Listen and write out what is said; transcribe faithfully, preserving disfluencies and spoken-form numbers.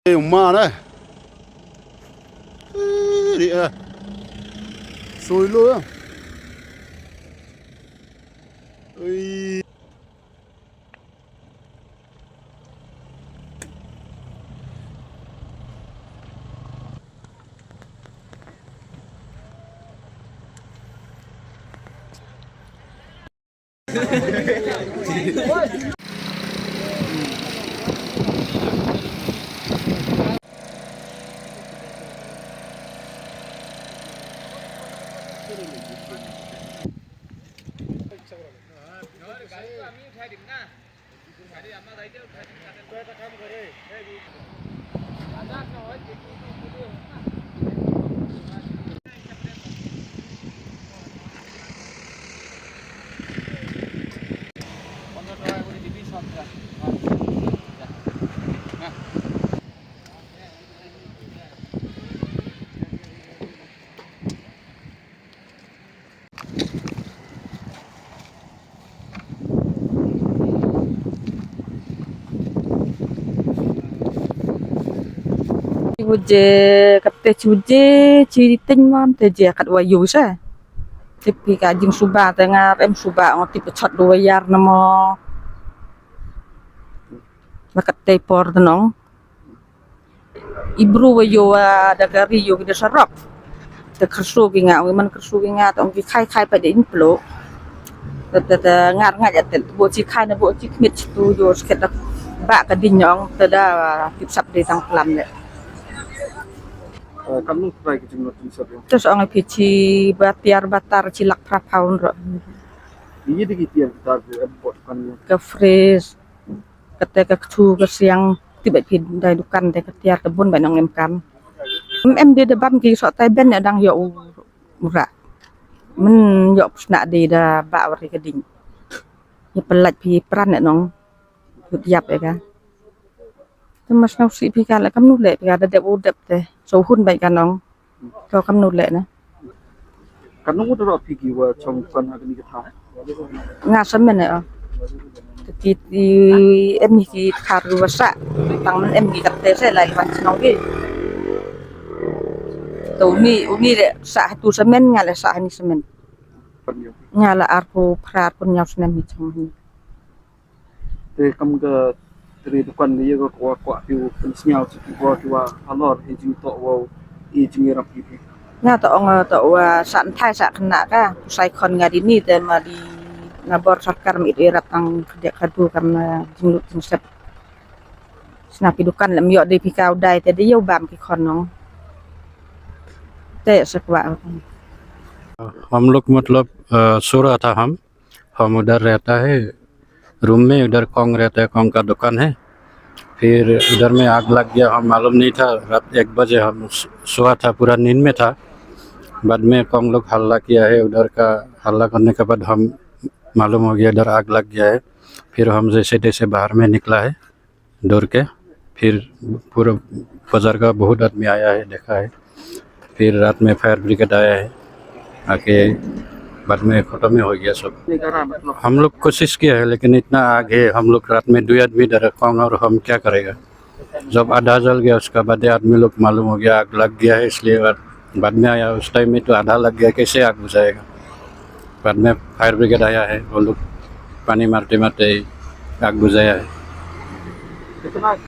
Ê, ma ne. Ê, đi à. Sôi lơ. Ê. Buje, kate buje, chi ting mam te je kat wa yu sa. Tip phi ka jingsuba te nga em suba, ong tip chot du wa yar na mo. Ba kate por te nong. I bru wa yu wa da kari yu ki da sarok. Te kyrsu ki nga, ong man kyrsu ki nga, te ong ki khai khai pa de in plo. Te, te, te ngar nga ja te, bo chi khai na bo chi khmit tu yu sket da ba ka ding ong, te da tip sap de tang plam le. Eh, kam nung trai ki jingmut jingmut sap yu. Te sa ong phi chi ba tiar ba tar chi lak phra pound ro. Ye de ki tiar ba tar de em bot kan. Ka fresh. Kate ka kthu ka siang, tip ba phi dai dukan te ka tiar te bun ba nong em kam. Em, em de da bam ki so tai ben ne dang yo u, u ra. Men yo pusna de da ba wari ka ding. Ye pelat phi pran ne nong. Yut yap e ka. Te mas nau si phi ka le kam nu le phi ka da dep u dep te. So hun bai ka nong. Ko kam nu le na. Kan nong u da ro phi ki wa chong kan ha kani ka tha. Nga sa men e o. Te ki, ki em ki khar wa sa. Tang men em ki kate se lai wan chnong ki. Te uni, uni le sa ha tu sa men, nga le sa ha ni sa men. Nga le arphew phra arphew hynñiew snem hi chong hi. Te kam ka tre dukan ne ye ko wa kwah phi u pynsngew sha ki bor ki wa halor i jingtoh wa i jingïarap ki phi. Nga toh ong toh wa sa nthai sa khynnah ka, u sai khon nga dini te ma di na bor sorkar ma it ïarap tang khadiak khadu kam na jinglut jingsep. Sna ki dukan lem ïoh de phi ka u dai te de ïoh bam ki khon nong. Te sa kwah. हम लोग मतलब, अ, सो रहा था हम। हम उधर रहता है, रूम में, उधर कॉन्ग रहता है, कॉन्ग का दुकान है। फिर उधर में आग लग गया, हम मालूम नहीं था। रात एक बजे हम सो-, सोया था, पूरा नींद में था। बाद में कॉन्ग लोग हल्ला किया है, उधर का हल्ला करने के बाद हम मालूम हो गया इधर आग लग गया है। फिर हम जैसे तैसे बाहर में निकला है। दौड़ के फिर पूरा बाजार का बहुत आदमी आया है, देखा है। फिर रात में फायर ब्रिगेड आया है, आके बाद में ख़त्म ही हो गया सब। हम लोग कोशिश किया है, लेकिन इतना आग है, हम लोग रात में दो आदमी डरा, कौन और हम क्या करेगा। जब आधा जल गया, उसका बाद आदमी लोग मालूम हो गया आग लग गया है, इसलिए बाद में आया। उस टाइम में तो आधा लग गया, कैसे आग बुझाएगा। बाद में फायर ब्रिगेड आया है, वो लोग पानी मारते मारते आग बुझाया है। कितना